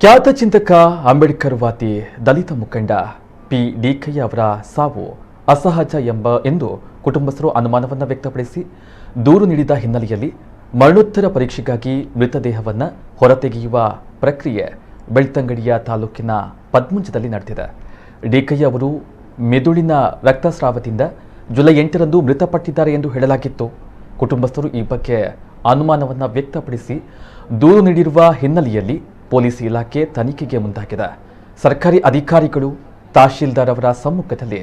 ಖ್ಯಾತ ಚಿಂತಕ, ಅಂಬೇಡ್ಕರ್ ವಾದಿ, ದಲಿತ ಮುಖಂಡ ಪಿ ಡಿಕಯ್ಯ ಅವರ ಸಾವು ಅಸಹಜ ಎಂದು ಕುಟುಂಬಸ್ಥರು ಅನುಮಾನವನ್ನು ವ್ಯಕ್ತಪಡಿಸಿ ದೂರು ನೀಡಿದ ಹಿನ್ನೆಲೆಯಲ್ಲಿ ಮರಣೋತ್ತರ ಪರೀಕ್ಷೆಗಾಗಿ ಮೃತದೇಹವನ್ನು ಹೊರತೆಗೆಯುವ ಪ್ರಕ್ರಿಯೆ ಬೆಳ್ತಂಗಡಿಯ ತಾಲೂಕಿನ ಪದ್ಮುಂಜದಲ್ಲಿ ನಡೆದಿದೆ. ಡಿಕಯ್ಯ ಅವರು ಮೆದುಳಿನ ರಕ್ತಸ್ರಾವದಿಂದ ಜುಲೈ 8ರಂದು ಮೃತಪಟ್ಟಿದ್ದಾರೆ ಎಂದು ಹೇಳಲಾಗಿತ್ತು. ಕುಟುಂಬಸ್ಥರು ಈ ಬಗ್ಗೆ ಅನುಮಾನವನ್ನು ವ್ಯಕ್ತಪಡಿಸಿ ದೂರು ನೀಡಿರುವ ಹಿನ್ನೆಲೆಯಲ್ಲಿ ಪೊಲೀಸ್ ಇಲಾಖೆ ತನಿಖೆಗೆ ಮುಂದಾಗಿದೆ. ಸರ್ಕಾರಿ ಅಧಿಕಾರಿಗಳು, ತಹಶೀಲ್ದಾರ್ ಅವರ ಸಮ್ಮುಖದಲ್ಲಿ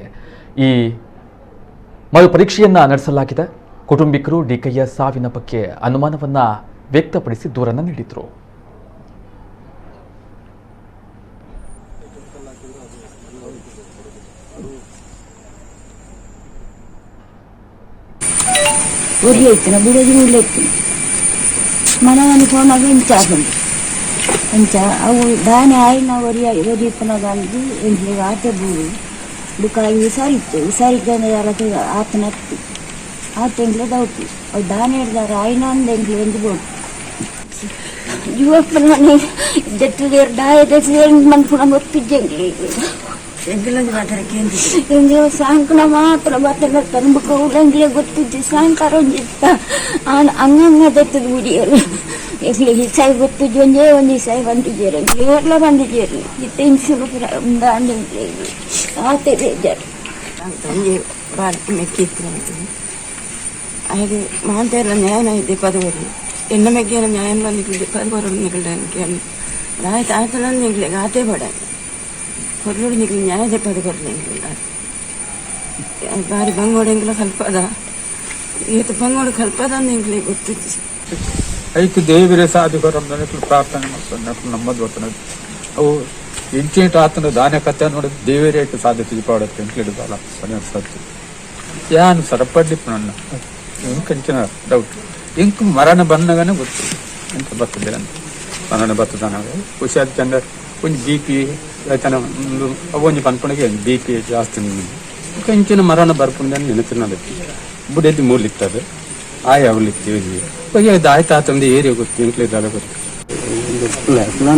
ಈ ಮರುಪರೀಕ್ಷೆಯನ್ನ ನಡೆಸಲಾಗಿದೆ. ಕುಟುಂಬಿಕರು ಡಿಕಯ್ಯ ಸಾವಿನ ಬಗ್ಗೆ ಅನುಮಾನವನ್ನ ವ್ಯಕ್ತಪಡಿಸಿ ದೂರನ್ನು ನೀಡಿದರು. ಒರಿ ಐತಿನ ಬುಡದಿ ಮುಳ್ಳೆತ್ತಿ ಮನವನಿ ಪೋನಾಗ ಇಂಚ ಆಪುಂಡು ಅಂಚ ಅವು ದಾನೆ ಆಯಿನ ಒರಿ ಒರಿ ಇಪ್ಪುನಗ ಅಂದ್ ಎಂಕ್ಲೆಗ್ ಆತೆ ಬೂರು ಬೊಕ ಅಯಿ ಹುಷಾರಿತ್ತು. ಹುಷಾರಿದ್ದಂಡ ದಾಲ ಆತನ ಅತ್ತ್ ಆತ್ ಎಂಕ್ಲೆ ಡೌಟ್. ಅವು ದಾನೆ ದಾರ ಆಯಿನ ಅಂದ್ ಎಂಕ್ಲೆ ಒಂಜಿ ಬೋಡು ಜೀವಪ್ಪನ ದೆತ್ತುದೇರ್ ದಾಯ ದೆತ್ತುದೇರ್ ಮನ್ಪುನ ಗೊತ್ತಿಜ್ಜಿ ಎಂಕ್ಲೆಗ್. ಎಂಕ್ಲೆ ಸಾಂಕುನ ಮಾತ್ರ ಬತ್ತಂಡ ಬೊಕ ಅವುಲ ಎಂಕ್ಲೆ ಗೊತ್ತಿಜ್ಜಿ. ಸಾಂಕಾರ ಒಂಜಿ ಆಂಡ ಅಂಗಂಗ ದೆತ್ತುದು ಬುಡಿಯೆರ್. ಎಂಕ್ಲೆಗ್ ಇಸಾಯ ಗೊತ್ತಿಜ್ಜಿ. ಒಂಜೇ ಒಂಜಿ ಇಸಾಯ ಪಂಡಿಜೆರ್ ಎಂಕ್ಲೆ, ಏರ್ಲ ಪಂಡಿಜೆರ್. ಇತ್ತೆ ಇನ್ಸುಲು ಪೂರ ಉಂದಾಂಡ್. ಎಂಕ್ಲೆಗ್ ಆತೆ ಬೇಜಾರ್. ಒಂಜಿ ಬಾರಿ ಮೆಗ್ಗಿ ಇತ್ತಿನ ಆಯಗ್ ಮಾತೆರ್ಲ ನ್ಯಾಯ ದೆಪ್ಪದು ಕೊರಿ. ಎನ್ನ ಮೆಗ್ಗಿನ ನ್ಯಾಯ ನಿಕ್ಲು ದೆಪ್ಪದು ಕೊರೊಡು. ನಿಕಲ್ಡ ದಾಯ ತಾತನ ನಿಕ್ಲೆಗ್ ಆತೆ ಬೋಡ ಕೊರ್ಲುಡು. ನಿಕ್ಲು ನ್ಯಾಯ ದೆಪ್ಪದು ಕೊರ್ಲೆ. ಎಂಕ್ಲೆಗ್ ಬಾರಿ ಬಂಗೋಡು. ಎಂಕ್ಲ ಕಲ್ಪದ ಏತ್ ಬಂಗೋಡು ಕಲ್ಪದ ಎಂಕ್ಲೆಗ್ ಗೊತ್ತಿಜ್ಜಿ. ಐಕ್ ದೇವಿರೆ ಸಾದಿ ಕೊರಂದು ಪ್ರಾರ್ಥನೆ ಮಲ್ಪೊಂದು ನಕುಲು ನಮ್ಮದು ವತನ ಅವು ಇಂಚಿನ ಆತನ ದಾನೆ ಕತೆ ನೋಡಿ ದೇವಿರೇಟ್ ಸಾಧ್ಯತೆ ಪಾಡತ್ತೆ. ಎಂಕ್ಲೆಡ್ ದಾಲ ಸತ್ಯ ಯಾನ್ ಸರಪಡ್ಲಿಪ್ಪು. ಇಂಕ್ ಅಂಚಿನ ಡೌಟ್. ಇಂಕ್ ಮರಣ ಬನ್ನಗನೆ ಗೊತ್ತು ಎಂತ ಬರ್ತದೆ ಅಂತ. ಮರಣ ಬರ್ತದನಾಗ ಹುಷಾರ್ ಚಂದ ಒಂಜಿ ಬಿಪಿ ಆಯ್ತಾನ ಉಂದು ಅವೊಂಜಿ ಪನ್ಪುನಗೆ ಬಿಪಿ ಜಾಸ್ತಿ ಉಂಡು. ಬೊಕ ಇಂಚಿನ ಮರಣ ಬರ್ಪುಂಡು ನೆನಪಿನ ಬುಡೆದಿ ಮೂಲಿತ್ತದು ಆಯ್ ಅವಲಿತ್ತಿ ಬೊಕ ಆಯ್ತು ಆತಂದು ಏರಿಯಾ ಗೊತ್ತು, ಎಂಕ್ಲೆ ದಾಲ ಗೊತ್ತು.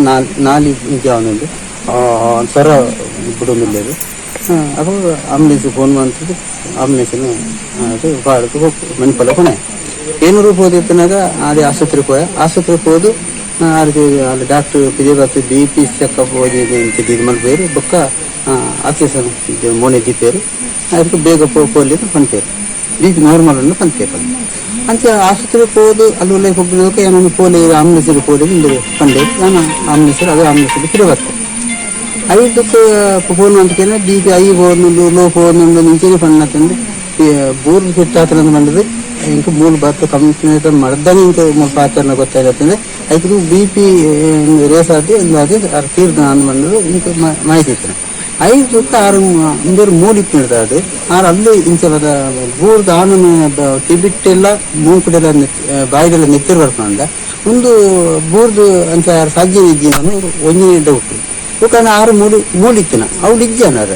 ನಾಲ್ ನಾಲ್ ಇಂಚ ಆವೊಂದುಂಡು ಸರ ಬುಡೊಂದುಲ್ಲೆರ್. ಅಪಗ ಆಂಬುಲೆನ್ಸ್ ಫೋನ್ ಮಂತುದು ಆಂಬುಲೆನ್ಸ್ ಅದು ಪಾಡ್ದ್ ಮಣಿಪಾಲ ಕೊನೊಯೆ. ಏನೂರು ಪೋದಿತ್ತಿನಾಗ ಆಡೆ ಆಸ್ಪತ್ರೆ ಪೋಯ. ಆಸ್ಪತ್ರೆ ಪೋದು ಆರ್ ಅಲ್ಲಿ ಡಾಕ್ಟರ್ ಪಿದಯಿ ಬತ್ತ್ ಬಿಪಿ ಚೆಕಪ್ ಇಂಚ ದೀದ್ ಮಲ್ಪುವೆರ್. ಬೊಕ್ಕ ಆಕ್ಸಿಜನ್ ಮೋನೆ ದೀಪೆರ್. ಐಕ್ ಬೇಗ ಪೋಲಿ ಪನ್ಪೆರ್, ಬಿಪಿ ನಾರ್ಮಲ್ ಉಂಡು ಪನ್ಪೆರ್. ಅಂಚ ಆಸ್ಪತ್ರೆ ಪೋದು ಅಲ್ಲಿ ಉಲಾಯಿ ಪೋಪಿನಕ ಯಾನ್ ಪೋಲಿ, ಆಂಬುಲೆನ್ಸ್ ಪೋಲಿ ಇಂದ್ ಪಂಡೆರ್. ಯಾನ್ ಆಂಬುಲೆನ್ಸ್ ಅವೆ ಆಂಬುಲೆನ್ಸ್ ಪಿರ ಬತ್ತೆ. ಐದಕ್ಕೆ ಫೋನ್ ಮಂತ್ಕೇನ ಬಿಪಿ I ಪೋವೊಂದುಂಡು, low ಪೋವೊಂದುಂಡು ಇಂಚನೆ ಪನ್ನತಂದು ಬೂರು ಫಿಟ್ ಆತನಂದ್ ಪಂಡುದು. ಎಂಕ್ ಮೂಲು ಬತ್ತ ಕಂಪ್ನಿ ಮರ್ದನೆ ಎಂಕ್ ಮೂಲು ಪಾತೆರ್ನ ಗೊತ್ತಾಯ್ತಂದ್ರೆ ಐಕ್ ಬಿಪಿ ರೇಸ್ ಆದ್ ಇಂದಾದ್ ಆರ್ ತೀರ್ದ ಅಂದ್ ಪಂಡುದು ಎಂಕ್ ಮಾಹಿತಿ ಇತ್ತಿನ. ಐದು ಆರು ಇಂದೆರ್ ಮೂಲು ಇತ್ತಿನದ ಆರ್ ಅಲ್ಲಿ ಇಂಚ ಬದ ಬೂರ್ದ ಆನನ ಟಿಬಿಟ್ಟೆಲ್ಲ ಮೂಕುಡೆಲ್ಲ ಬಾಯಿಡೆಲ್ಲ ನೆತ್ತೆರ್ ಬರ್ಪುಂಡ. ಉಂದು ಬೂರ್ದು ಅಂಚ ಆರ್ ಸಾಧ್ಯ ಇಜ್ಜಿ ಒಂಜಿ ಡೌಟ್. ಬೊಕ ಆರು ಮೂಲು ಮೂಲು ಇತ್ತಿನ ಅವ್ಲು ಇಜ್ಜಿ ಅನಾರ್.